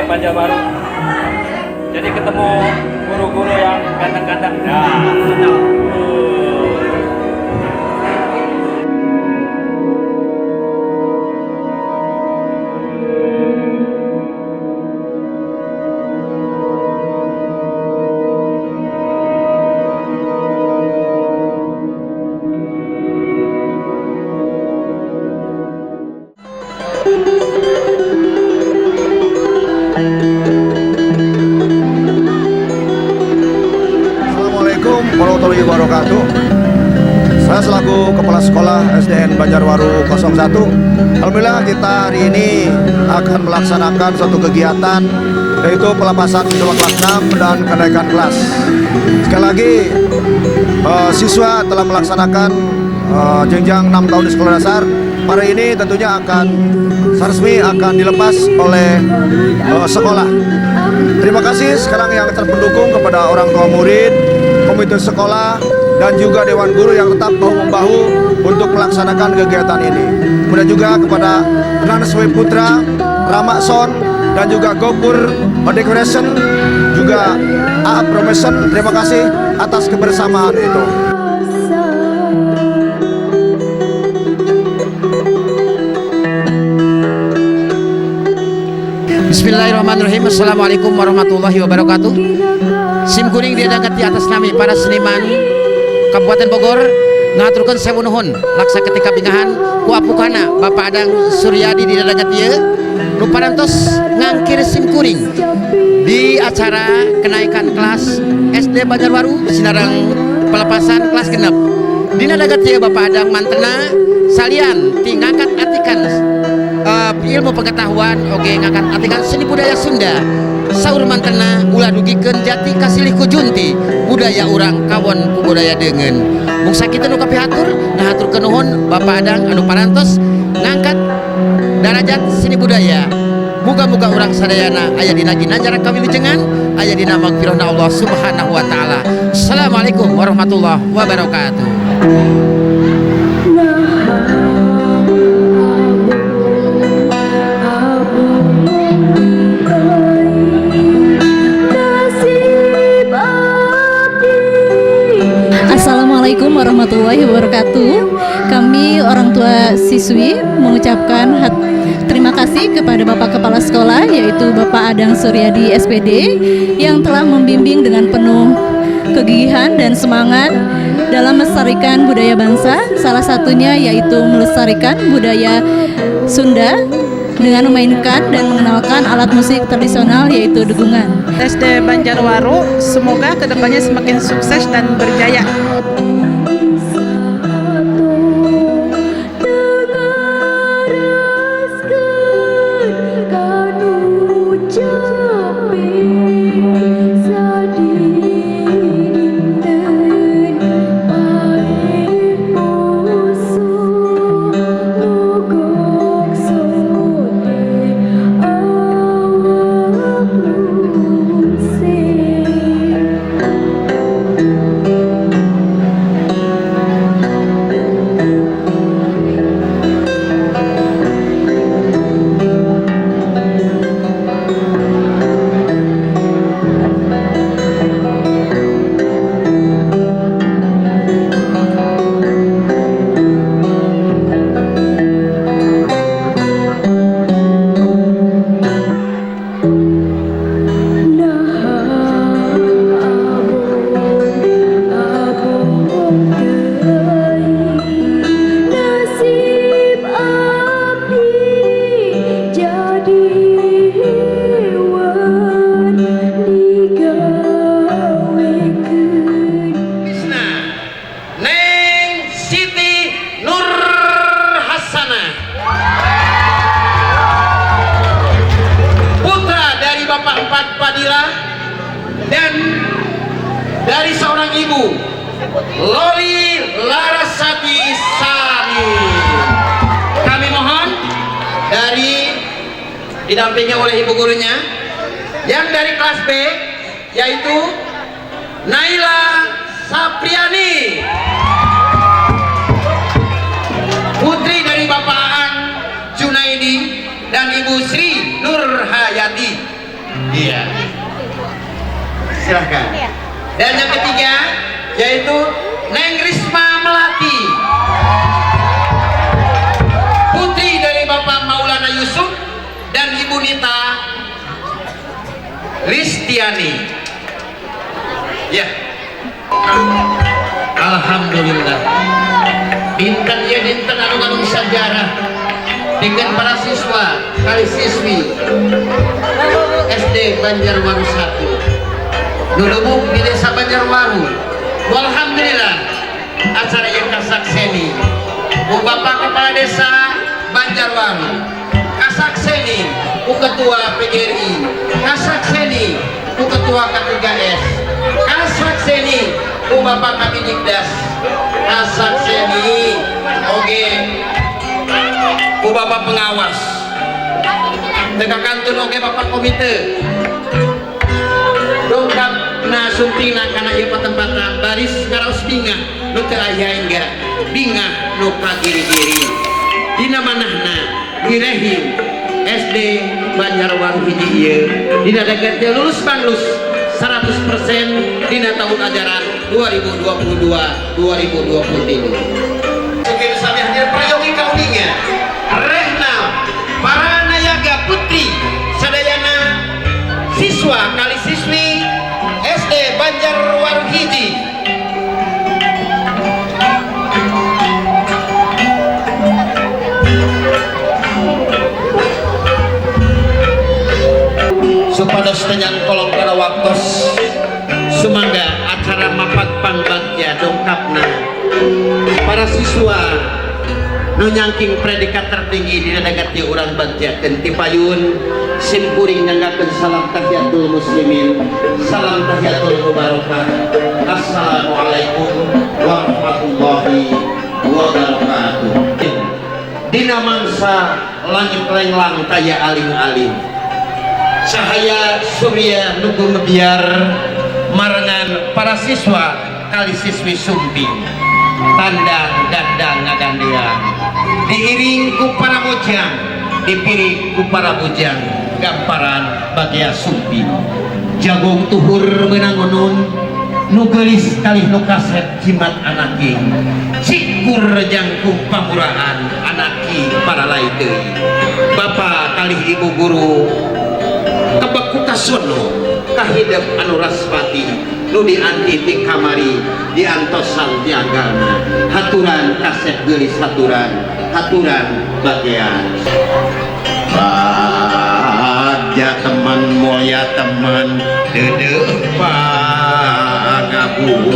Banjarwaru. Jadi ketemu guru-guru yang ganteng-ganteng. Nah, mantap. Assalamualaikum warahmatullahi wabarakatuh. Saya selaku Kepala Sekolah SDN Banjarwaru 01, alhamdulillah kita hari ini akan melaksanakan suatu kegiatan, yaitu pelepasan siswa kelas 6 dan kenaikan kelas. Sekali lagi, siswa telah melaksanakan jenjang 6 tahun di sekolah dasar. Hari ini tentunya akan resmi akan dilepas oleh sekolah. Terima kasih sekarang yang terpendukung kepada orang tua murid, komite sekolah, dan juga dewan guru yang tetap bahu-membahu untuk melaksanakan kegiatan ini. Kemudian juga kepada Transway Putra, Ramakson, dan juga Gopur Decoration, juga AA Promotion. Terima kasih atas kebersamaan itu. Bismillahirrahmanirrahim. Assalamualaikum warahmatullahi wabarakatuh. Sim kuring diangkat di atas nami para seniman Kabupaten Bogor ngaturkeun sewu nuhun laksa ketika bingahan ku apukana Bapak Adang Suryadi di dadangat ieu nu parantos ngangkir sim kuring di acara kenaikan kelas SD Banjarwaru sinareng pelepasan kelas 6. Dina dagat ieu Bapak Adang mantena salian ti ngangkat atikan ilmu pengetahuan, oge ngangkat atikan seni budaya Sunda. Saur mantena, ulah dugikeun jati kasilih ku junti, budaya urang kawon ku budaya deungeun. Mung sakitu nu kapihatur. Nah, hatur nuhun Bapak Adang anu parantos ngangkat darajat seni budaya. Muga-muga urang sadayana aya dina ginanjar kawilujengan, aya dina magfirahna Allah Subhanahu wa taala. Assalamualaikum warahmatullahi wabarakatuh. Assalamualaikum warahmatullahi wabarakatuh. Kami orang tua siswi mengucapkan terima kasih kepada Bapak Kepala Sekolah, yaitu Bapak Adang Suryadi SPD, yang telah membimbing dengan penuh kegigihan dan semangat dalam melestarikan budaya bangsa, salah satunya yaitu melestarikan budaya Sunda dengan memainkan dan mengenalkan alat musik tradisional, yaitu degungan. SD Banjarwaru semoga kedepannya semakin sukses dan berjaya. Krisna Neng Siti Nur Hasanah, putra dari Bapak Empat Padilla dan dari seorang ibu Loli Larasati Sani. Kami mohon dari didampingi oleh ibu gurunya yang dari kelas B, yaitu Naila Sapriani, putri dari Bapak Aan Junaidi dan Ibu Sri Nurhayati. Iya. Silahkan. Dan yang ketiga yaitu Neng Risma Melati, putri dari Bapak Maulana Yusuf dan Ibu Nita Ristiani. Ya. Alhamdulillah. Dinten ieu dinten anu ngandung sajarah dengan para siswa kalih siswi SD Banjarwaru 1 nu lubuk di desa Banjarwaru. Alhamdulillah, acara yang kasakseni ku Bapak Kepala Desa Banjarwaru, kasakseni ku Ketua PGRI, kasakseni ku Ketua K3S, kasakseni ku Bapak Kabidikdas, kasakseni oge ku Bapak Pengawas, teka kantun oge Bapak Komite. Dongkap na sumpingna kana ieu patempatan baris ngaraos bingah nu teu aya hingga bingah nu kagiri-giri. Dina manahna direhim SD Banjarwaru hiji ieu dina daget lulus banglus 100% dina tahun ajaran 2022 2023. Sugih sami hadir prayogi kauninga rehna para nayaga putri sadayana siswa kalih siswi SD Banjarwaru hiji. Supados teu nyangkolong kana waktos, sumangga acara mapag pangbagja dongkapna para siswa nu nyangking predikat tertinggi dina dagat ieu urang bagjakeun. Ti payun sim kuring nyanggakeun salam tahiyatul muslimin, salam tahiyatul mubarakah. Assalamualaikum warahmatullahi wabarakatuh. Dina mangsa langit lenglang taya aling-aling, cahaya surya nu gumebiar marengan para siswa kalih siswi sumping tandang dandang ngagandeang, diiring ku para mojang, dipiring ku para bujang, gamparan bagia sumping. Jagong tuhur meunang unun nu geulis kalih nu kasep jimat anaking, cikur jangkung pamuraan anaki para deui. Bapak kalih ibu guru kebek ku kasono kahidep anu raspati nu dianti ti kamari diantosan ti agama. Haturan kasep geulis, haturan haturan bagian. Bagja teman, mulia teman, dede pangabung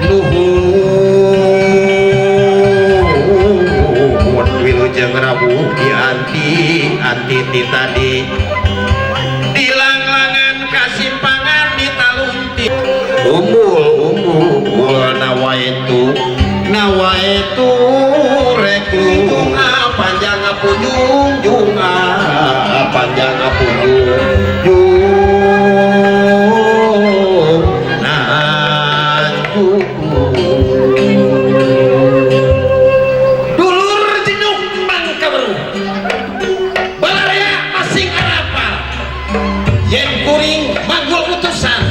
nuhun wilujeng rawuh dianti anti ti tadi dilanglangan kasimpangan ditalunti umbul umbul nawaitu nawaitu reklung panjang punjung junga panjang punjung jung nanjung. Dulur jenuk mangkaweruh balarea masing arapal yen kuring manggul utusan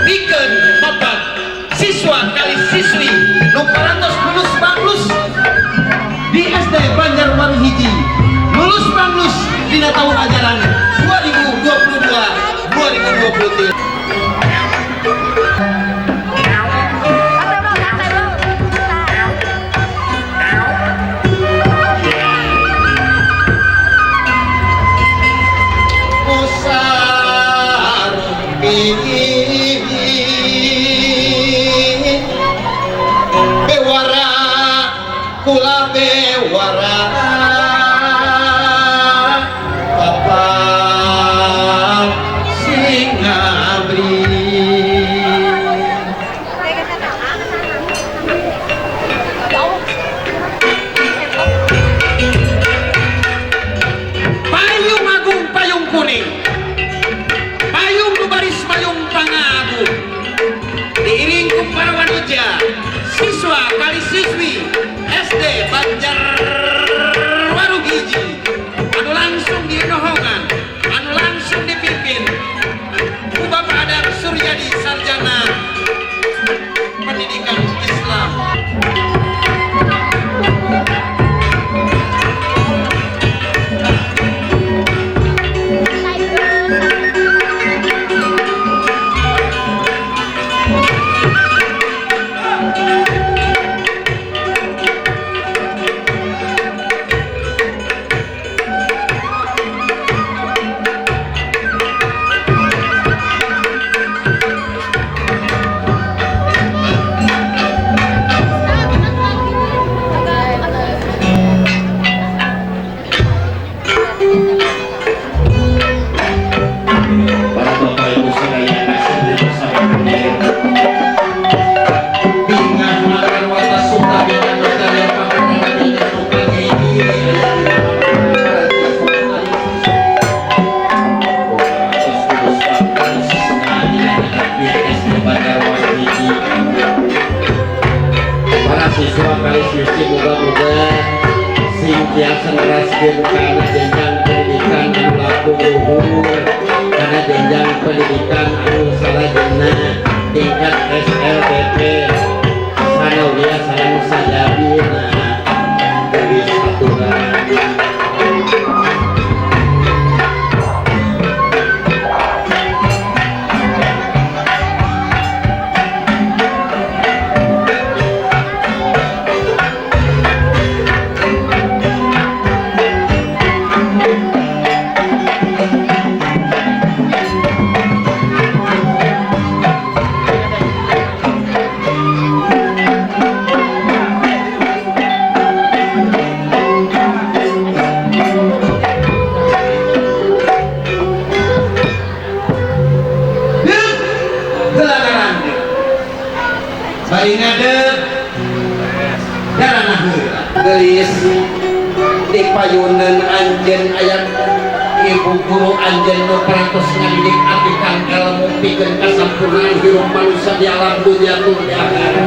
pikeun mapag siswa kalih siswi nu parantos lulus banglus di SD Banjarwaru hiji, lulus banglus dina tahun ajaran 2022 2023. Bewara kula bewara bapak sing ngabri. Gusti, muga-muga sing tiasa neraskeun kana jenjang pendidikan anu langkung luhur, kana jenjang pendidikan anu salajengna tingkat SLTP sanawiyah sareng sajabina. Geus aturan. Gelagaran bari ngadeg daranah heula geulis di payuneun anjeun aya ibu guru anjeun nu parantos ngadidik abdi ilmu pikeun kasampurnaan hirup manusia di alam dunya tur di akhirat.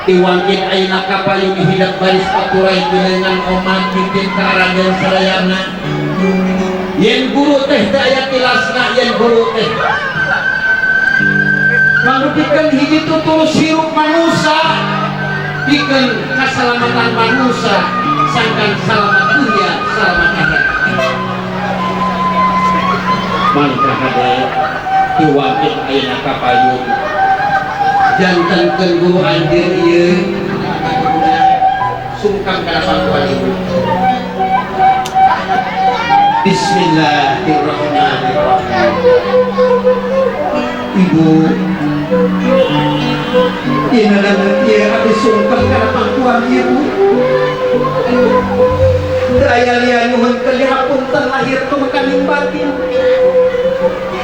Tiwangkin ayeuna ka payun hidup baris paturai pilengan omat pikeun ka aranjeun sadayana. Yen guru teh teu aya tilasna, yen guru teh mangrupikeun hiji tuturus hirup manusia pikeun kasalamatan manusia, sangkan salamat dunia salamat akhirat. Mangka hade tiwangkin ayeuna ka payun jantenkeun guru anjeun ieu sungkang kana pangkuan ibu. Bismillahirrahmanirrahim. Ibu, dina danget ieu abdi sungkem kana pangkuan ibu. Teu aya lian nyuhunkeun dihapunten lahir tumekaning batin.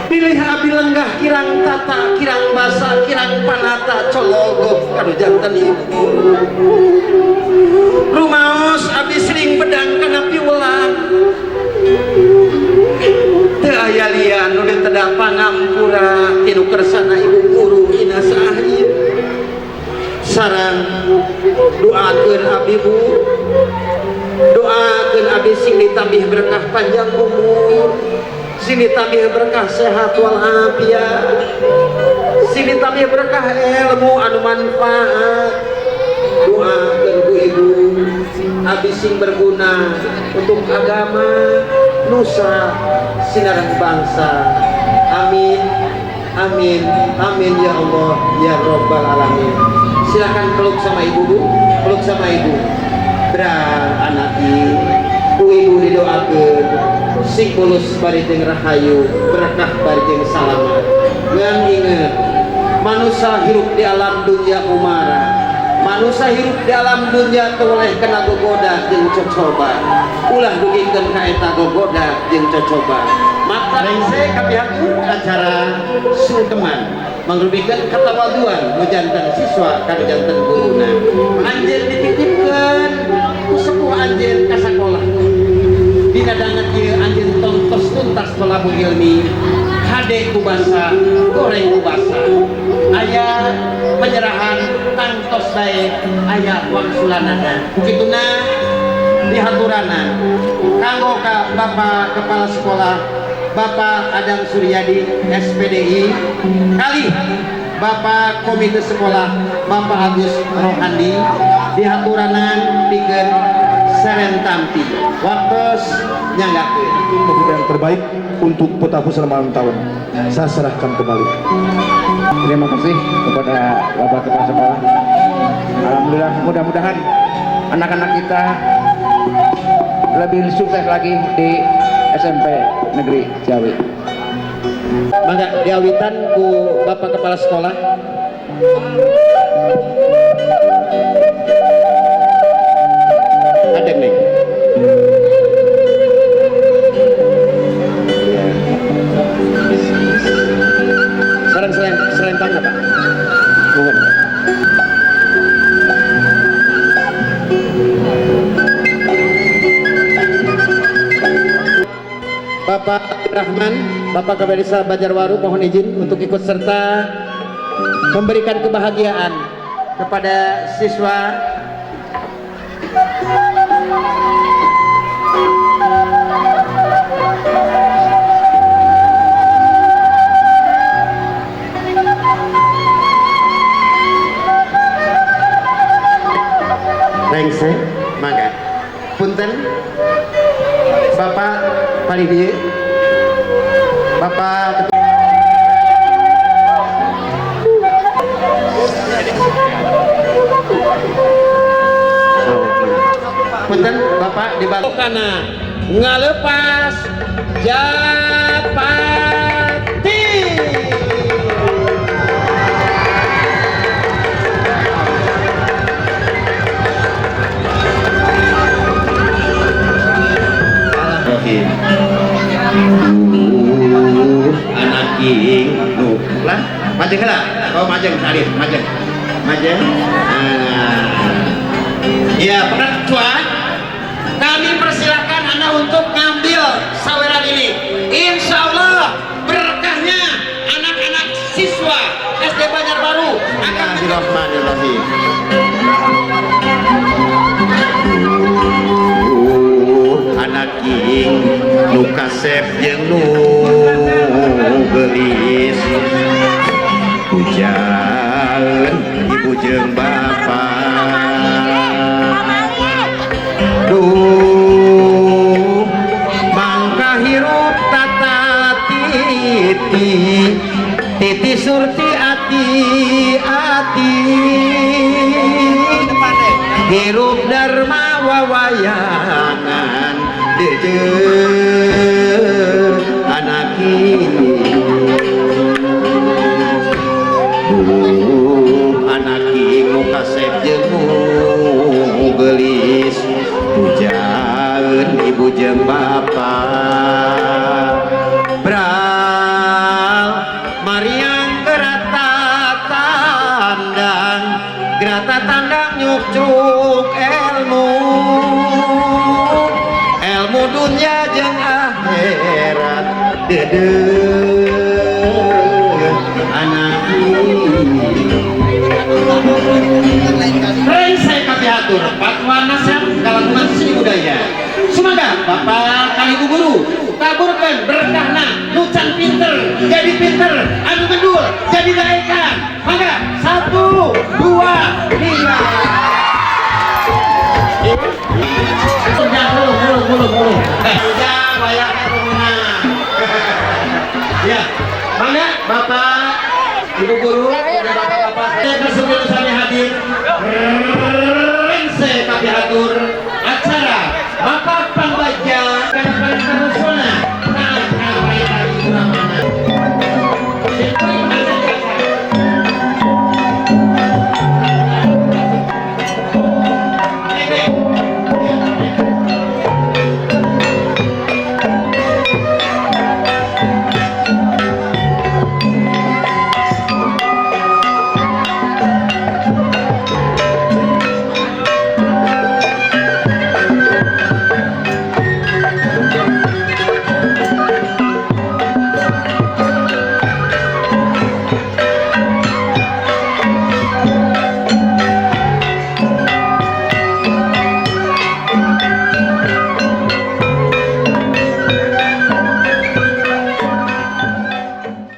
Bilih abdi lenggah kirang tata, kirang basa, kirang panata, cologoh kanu janten ibu. Rumaos abdi sering bedang kana piwelang. Teu aya lian nu diteda pangampura tinu kersana ibu guru ina saah ieu. Sareng doakeun abdi bu, doakeun abdi sing ditambih berkah panjang umur, sing ditambih berkah sehat walafiat, sing ditambih berkah ilmu anu manfaat. Doakeun bu ibu abdi sing berguna untuk agama, nusa, sinareng bangsa. Amin, amin, amin ya Allah ya Rabbal alamin. Silakan peluk sama ibu bu, peluk sama ibu. Berang anak ibu, ibu didoakeun sing bulus bari jeung rahayu, berkah bari jeung salamat. Ngan inget, manusia hirup di alam dunia umara, manusia hirup di alam dunia teu boleh kena gogoda jeung cocoba. Ulah dugikeun ka eta gogoda jeung cocoba. Mata rengse kapihatur acara sungkeman mangrupikeun katawaduan nu janten siswa ka nu janten guruna. Anjeun dititipkeun ku sepuh anjeun ka sakolah. Dina danget ieu anjeun tontos tuntas tolabul ilmi, hade ku basa, goreng ku basa. Aya penyerahan tangtos bae, aya wangsulanana. Kukituna dihaturana kanggo ka Bapak Kepala Sekolah Bapak Adang Suryadi SPDI, kali Bapak Komite Sekolah Bapak Agus Rohandi dihaturanan pikeun serentampi waktos nyanggakeun. Itu yang terbaik untuk putraku selama 6 tahun. Saya serahkan kembali. Terima kasih kepada Bapak Kepala Sekolah. Alhamdulillah, mudah-mudahan anak-anak kita lebih sukses lagi di SMP Negeri Ciawi. Mangga diawitan ku Bapak Kepala Sekolah. Ada nih. Iya. Sareng selempang apa? Nuhun. Bapak Rahman, Bapak Kepala Desa Banjarwaru mohon izin untuk ikut serta memberikan kebahagiaan kepada siswa Rengse, mangga. Punten, Bapak Paridi, Bapak Ketua. Punten, Bapak dibantu Karena ngalepas japati. Anak ing nu lah majeng heula. Oh majeng sadis majeng. Majeng. Nah. Ya, Pak kami persilakan Anda untuk ngambil saweran ini. Insya Allah berkahnya anak-anak siswa SD Banjarbaru akan Bismillahirrahmanirrahim. Anak ing nu kasep jeung nu geulis. Hujan ibu jeung bapak. Duh mangka hirup tata titi titi surti ati ati hirup dharma wawayangan deje anak ini. Duh anak nu kasep jeung nu geulis pujaeun ibu jeung bapa. Bral mariang gerata tandang gerata tandang nyukcruk ilmu ilmu dunya jeung akhirat deudeuh anak ini. Rengse kami atur patwa nasab kalangan seni budaya. Semoga Bapak kali ibu guru taburkan berkahna nu can pinter jadi pinter, anu gendul jadi daekan. Mangga 1 2 3. Mulu. Ya, mangga Bapak ibu guru dan bapak-bapak saya bersyukur kami hadir. Rengse kami atur.